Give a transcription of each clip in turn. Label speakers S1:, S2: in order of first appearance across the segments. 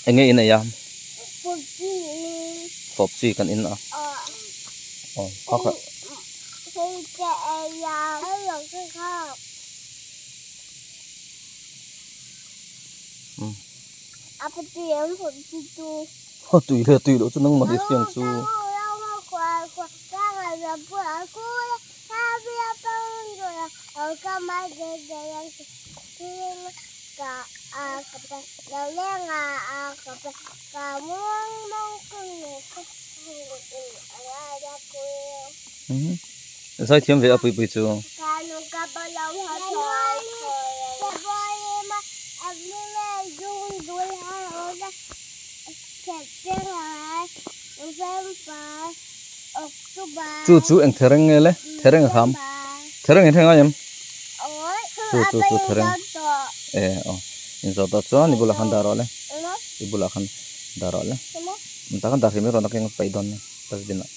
S1: Enge in ei a? Fawp chi kan in a. Aw kha kha. Tui leh tui loh chu nangmah hi hriang chu. Zai thiam ve a pui pui chu. Chu chu eng thereng nge le? Thereng a kham. Thereng in thleng ai em? Chu chu chu thereng. E aw. In zawh tawh chuan i bulah khan dah rawh le. I bulah khan dah rawh le. Tah khan dah hrim i rawn a keng paih dawn nia dustbin ah.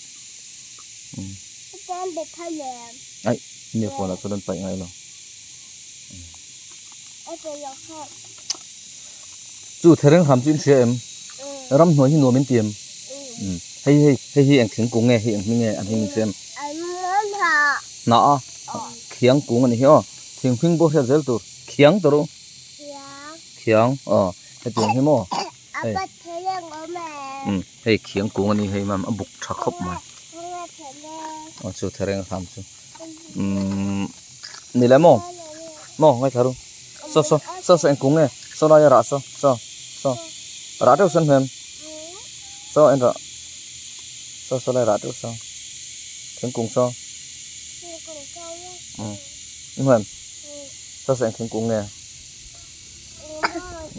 S1: Aih mi phone ah chuan an paih ngai lo. Chu thereng hram chu in hria em? Ramhnuai hi nuam in ti em? Hei hei hei hi eng thingkung nge hei eng hming nge an hming in hria em? Hnah a khiang kung a ni hi aw thing hming pawh hriat zel tur khiang tur u khiang aw hetiang hi maw hei hei khiang kung a ni hei mam a buk tha khawp mai aw chu thereng hram chu umm ni le maw maw ngaithla ru saw saw saw saw eng kung nge saw laia rah saw saw saw rah teuh sawn hmel saw en rah saw saw lai rah teuh saw thingkung saw umm i hmu em saw saw eng thingkung nge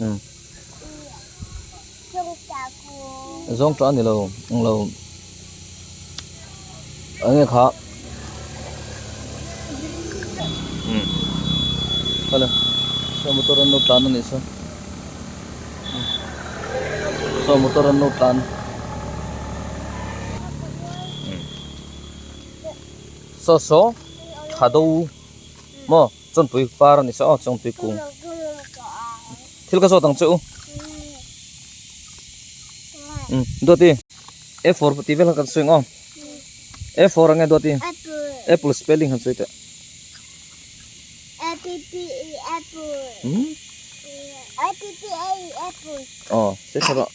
S1: umm zawng tah a ni lo eng lo eng nge kha umm khaw saw motor an lo tlan a nih saw saw motor an lo tlan saw saw tha do maw. Chawnpui par a ni sa aw chawnpui kung thil ka zawt ang che u umm Duati A for tih vel kha kan sawi ang aw A for ang nge Duati apple spelling han sawi teh
S2: A P P E apple
S1: umm
S2: A P P A E apple
S1: aw sawi tha rawh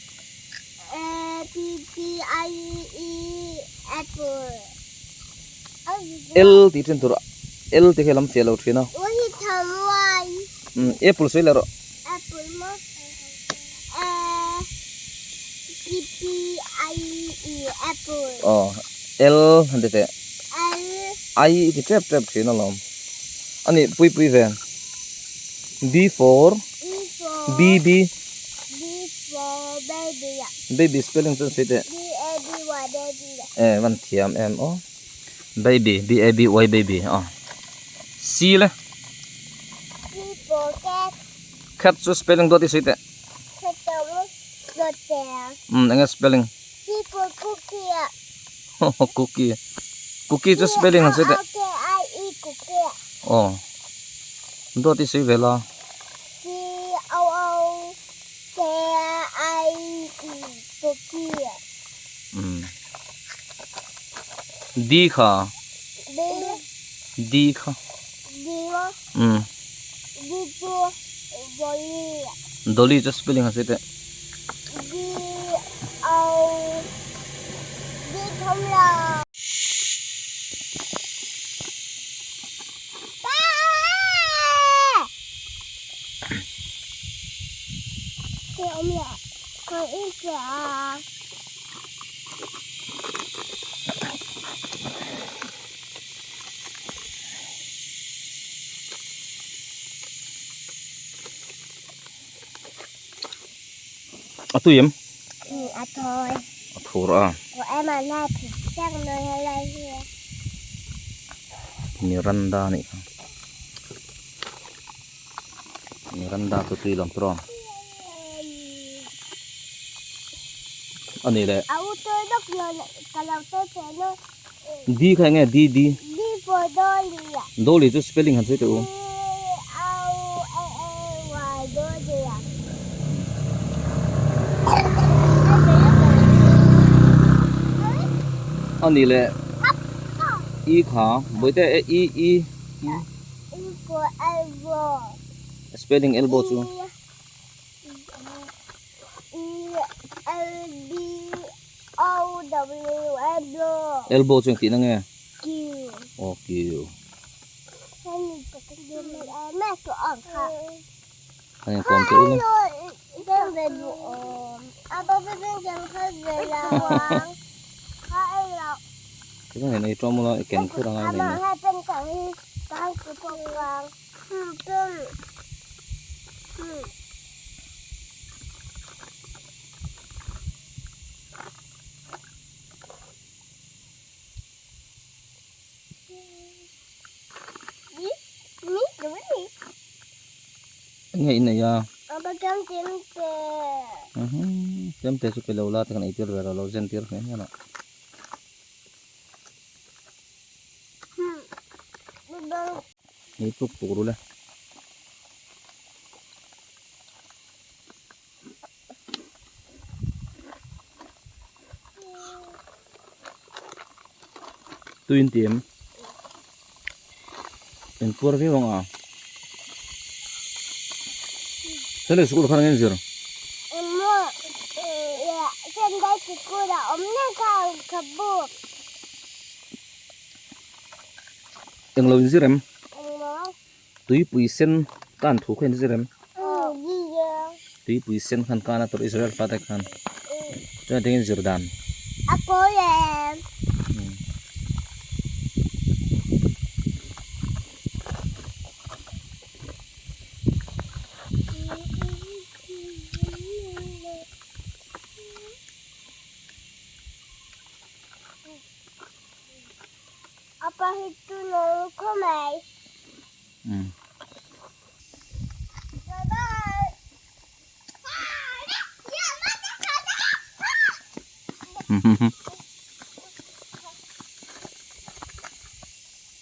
S2: A P P I E apple.
S1: L tih then tur L te khi a lam fiah lo thin a. Umm apple sawi leh rawh. Aw L han ti teh. I i ti tep tep thin alawm. A nih pui pui ve. B for B B Baby spelling chuan sawi teh. E van thiam em aw. Baby B A B Y baby aw. C le.
S2: C for cat.
S1: Cat chu spelling dawt i sawi teh.
S2: Cat chu
S1: Um eng nge spelling?
S2: C for cookie.
S1: Cookie. Cookie chu spelling han sawi teh.
S2: C O O K I E cookie.
S1: Aw. Dawt i sawi ve la.
S2: C O O K I E cookie.
S1: Um. D kha.
S2: D.
S1: D kha.
S2: D maw?
S1: Um.
S2: D chu Dolly.
S1: Dolly chu spelling han sawi teh.
S2: D O D thawm lo.
S1: A tui em?
S2: A thawi.
S1: A thur a. Miranda a nih kha. Miranda chu tui lam tur a. A nih leh. D kha eng nge D D.
S2: D for Dolly.
S1: Dolly chu spelling han sawi teh u.
S2: D O L L Y Dolly.
S1: Ani leh i kha bawihte e i i i.
S2: E for elbow.
S1: Spelling elbow chu.
S2: E L B O W elbow.
S1: Elbow chu engtihna nge?
S2: Q.
S1: Aw Q. An inkawm teh ul a. Tikhan hian ei tawm ula i ken khur a ngai mai nia. Enge in nei a? Chemte chu pe lo la te kan ei tir ve lo lo zen tir hmiah hmiah lah. Ei tuk tuk ru le. Tuin ti em? In puar viau ang a. Sunday school khan ang in zir?
S2: Sunday school a awm na kha ka bu.
S1: Englo in zir em? Tuipui sen kan thu kha in zir em? Tuipui sen khan kan a tawrh Israel fate khan. Chuan engtin zir dan?
S2: A kawl em? Apa hi chu nung khaw mai. Bye bye.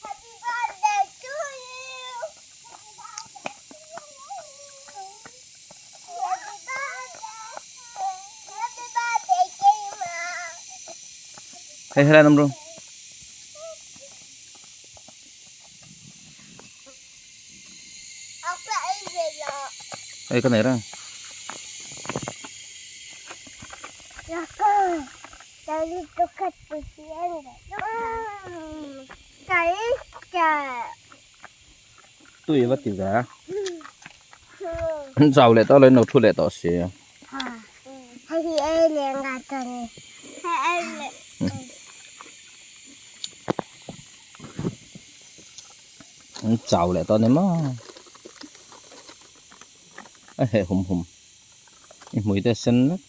S2: Happy birthday to you. Happy birthday. Happy birthday Keima.
S1: Hei helai an awm ru. Hei ka nei reng. Tui va ti ve. An chau leh tawh lo in lo thu leh tawh si. An chau leh tawh a ni maw? A heh hum hum. I hmui te a sen vek.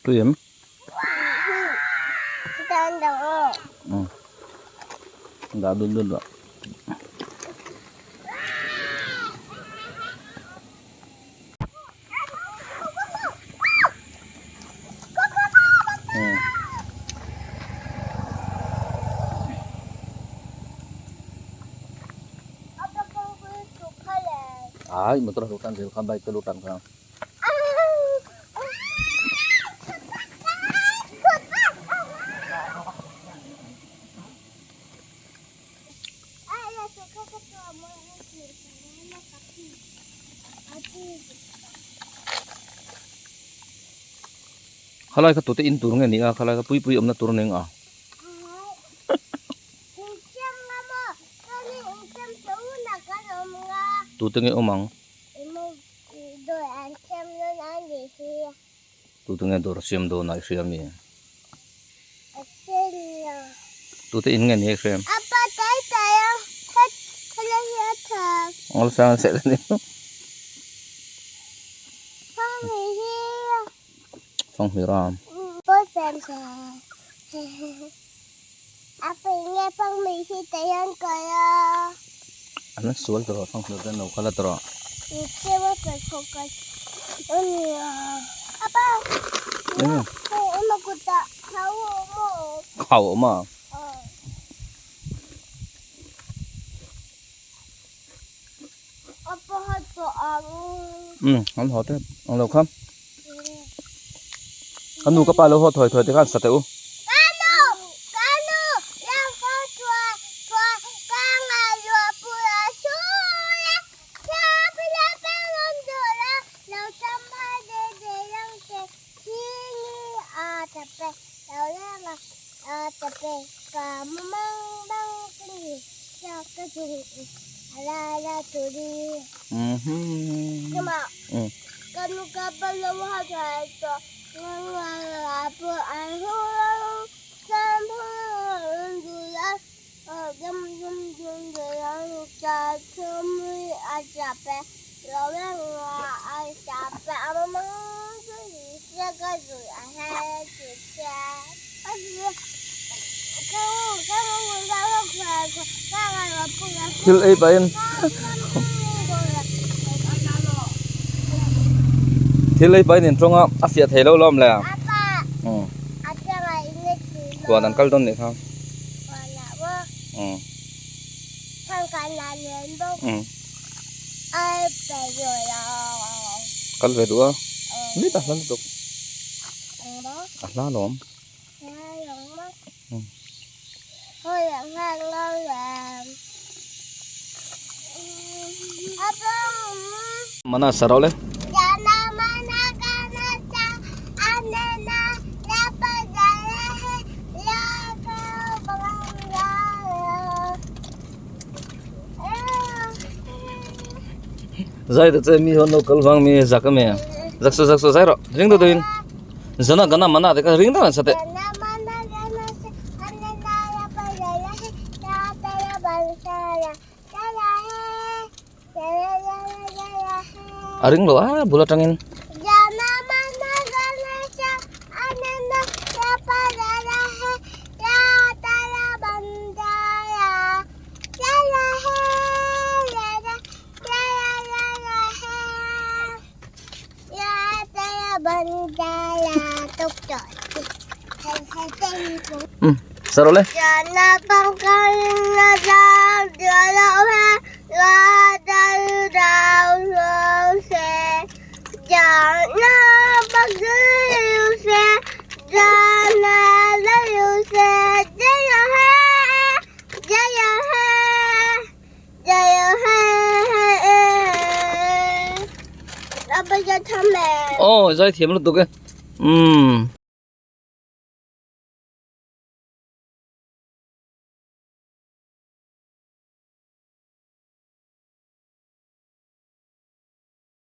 S1: Tui em? Dah dun dun rawh. Ai motor a lutan zel kha bike te lutan kha. Khalai kha tute in tur nge ni a khalai kha pui pui awmna tur ning a. Tute nge awm ang? Tute nge dawr siam dawn a i hria mi? Tute in nge ni a i hria em? Awlsang seh ni. Fanghmir a. An sual tawh fanghmir te an lo kal a tawh. Khau awm a. Umm an haw tep ang lo kha. Ka nu ka pa lo haw thawi thawi te khan sa teh u. Thil ei pahin thil ei pahin intawng a a fiah thei lo lawm le huan an kal dawn nih kha kal ve duh a mit a hla lutuk a hla lawm. Mana sarau le. Zai ta che mi hon lo kal vang mi zak a mi zak su zak su zai rawh ring deuh deuhin. Jana gana mana te kha ring deuh an sa teh. A ring lo a bul atangin. Sa rawh le. Aw zai thiam lutuk e umm.